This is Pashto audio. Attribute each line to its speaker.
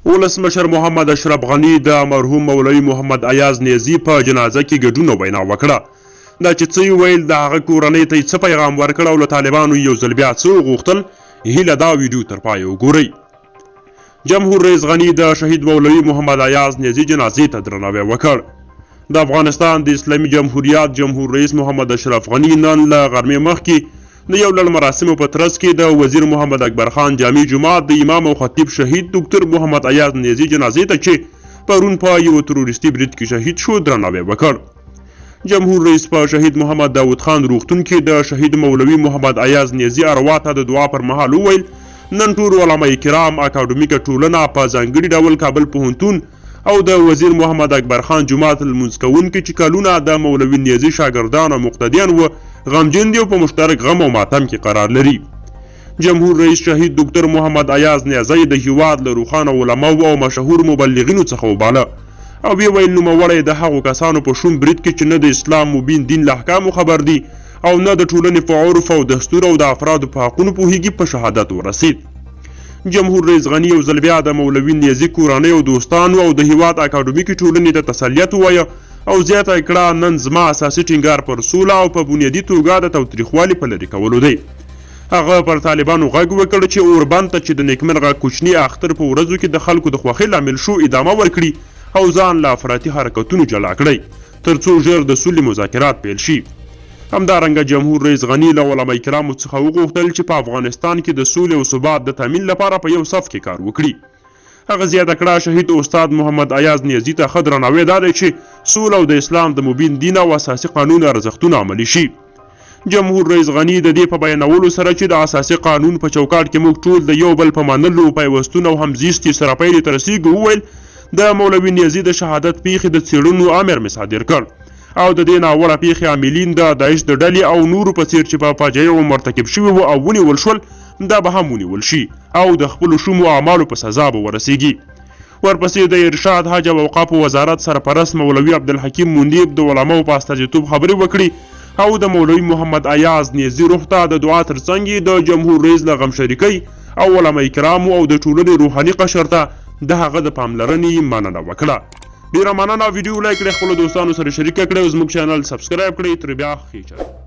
Speaker 1: ولسمشر محمد اشرف غني د مرحوم مولوي محمد ایاز نیازي په جنازه کې ګډون او وینا وکړه. دا چې څه یې ویل، د هغه کورنۍ ته یې څه پیغام ورکړ او له طالبانو یې یو ځل بیا څه وغوښتل، هیله دا ویډیو تر پایه وګورئ. جمهور رئیس غني د شهید مولوي محمد ایاز نیازي جنازې ته درناوی وکړ. د افغانستان د اسلامي جمهوریت جمهور رئیس محمد اشرف غني نن له غرمې مخکې د یو لړ مراسمو په ترڅ کې د وزیر محمد اکبر خان جامع جومات د امام او خطیب شهید دوکتور محمد ایاز نیازي جنازې ته چې پرون په یو تروریستي برید کې شهید شو درناوی وکړ. جمهور رئیس په شهید محمد داود خان روغتون کې د شهید مولوي محمد ایاز نیازي اروا ته د دعا پر مهال وویل، نن ټول علما کرام، اکاډمیکه ټولنه، په ځانګړي ډول کابل پوهنتون او د وزیر محمد اکبر خان جومات لمونځ کوونکي چې کلونه د مولوي نیازي شاګردان او مقتدیان وو، غمجن دي او په مشترک غم او ماتم کې قرار لري. جمهور رئیس شهید دوکتور محمد ایاز نیازی د هیواد له روښانه علماو او مشهور مبلغینو څخه وباله او ویې ویل، نوموړی د هغو کسانو په شوم برید کې چې نه د اسلام مبین دین له احکامو خبر دي او نه د ټولنې په عرف او دستور او د افرادو په حقونو پوهیږي، په شهادت ورسید. جمهور رئیس غني یو ځل بیا د مولوي نیازي کورنۍ او دوستانو او د هیواد اکاډمیکې ټولنې ته تسلیت ووایه او زیاته یې کړه، نن زما اساسي ټینګار پر سوله او په بنیادي توګه د تاوتریخوالي په لرې کولو دی. هغه پر طالبانو غږ وکړ چې اوربند ته چې د نیکمرغه کوچني اختر په ورځو کې د خلکو د خوښۍ لامل شو، ادامه ورکړي او ځان له افراطي حرکتونو جلا کړئ ترڅو ژر د سولې مذاکرات پیل شي. همدارنګه جمهور رئیس غني له علماء کرامو څخه وغوښتل چې په افغانستان کې د سولې او ثبات د تامین لپاره په یو صف کې کار وکړي. هغه زیاته کړه، شهید استاد محمد ایاز نیازي ته ښه درناوی دا دی چې سوله او د اسلام د مبین دین او اساسي قانون ارزښتونه عملي شي. جمهور رئیس غني د دې په بیانولو سره چې د اساسي قانون په چوکاټ کې موږ ټول د یو بل په منلو، پیوستون او همزیستي سره پیلې ته رسیږو، وویل، د مولوي نیازي د شهادت پیښې د څېړنو امر مې صادر کړ او د دې ناوړه پیښې عاملین د داعش د ډلې او نورو په څېر چې په فاجعو مرتکب شوي وو او ونیول شول، دا به هم ونیول شي او د خپلو شومو اعمالو په سزا به ورسیږي. ورپسې د ارشاد، حج او اوقافو وزارت سرپرست مولوي عبدالحکیم منیب د علماو په استازیتوب خبرې وکړې او د مولوي محمد ایاز نیازي روح ته د دعا ترڅنګ یې د جمهور رئیس له غمشریکۍ او علماء کرامو او د ټولنې روحاني قشر ته د هغه د پاملرنې مننه وکړه. ډیره مننه، ویډیو لایک کړئ، خپلو دوستانو سره شریکه کړئ او زموږ چینل سبسکرایب کړئ. تر بیا ښې چارې.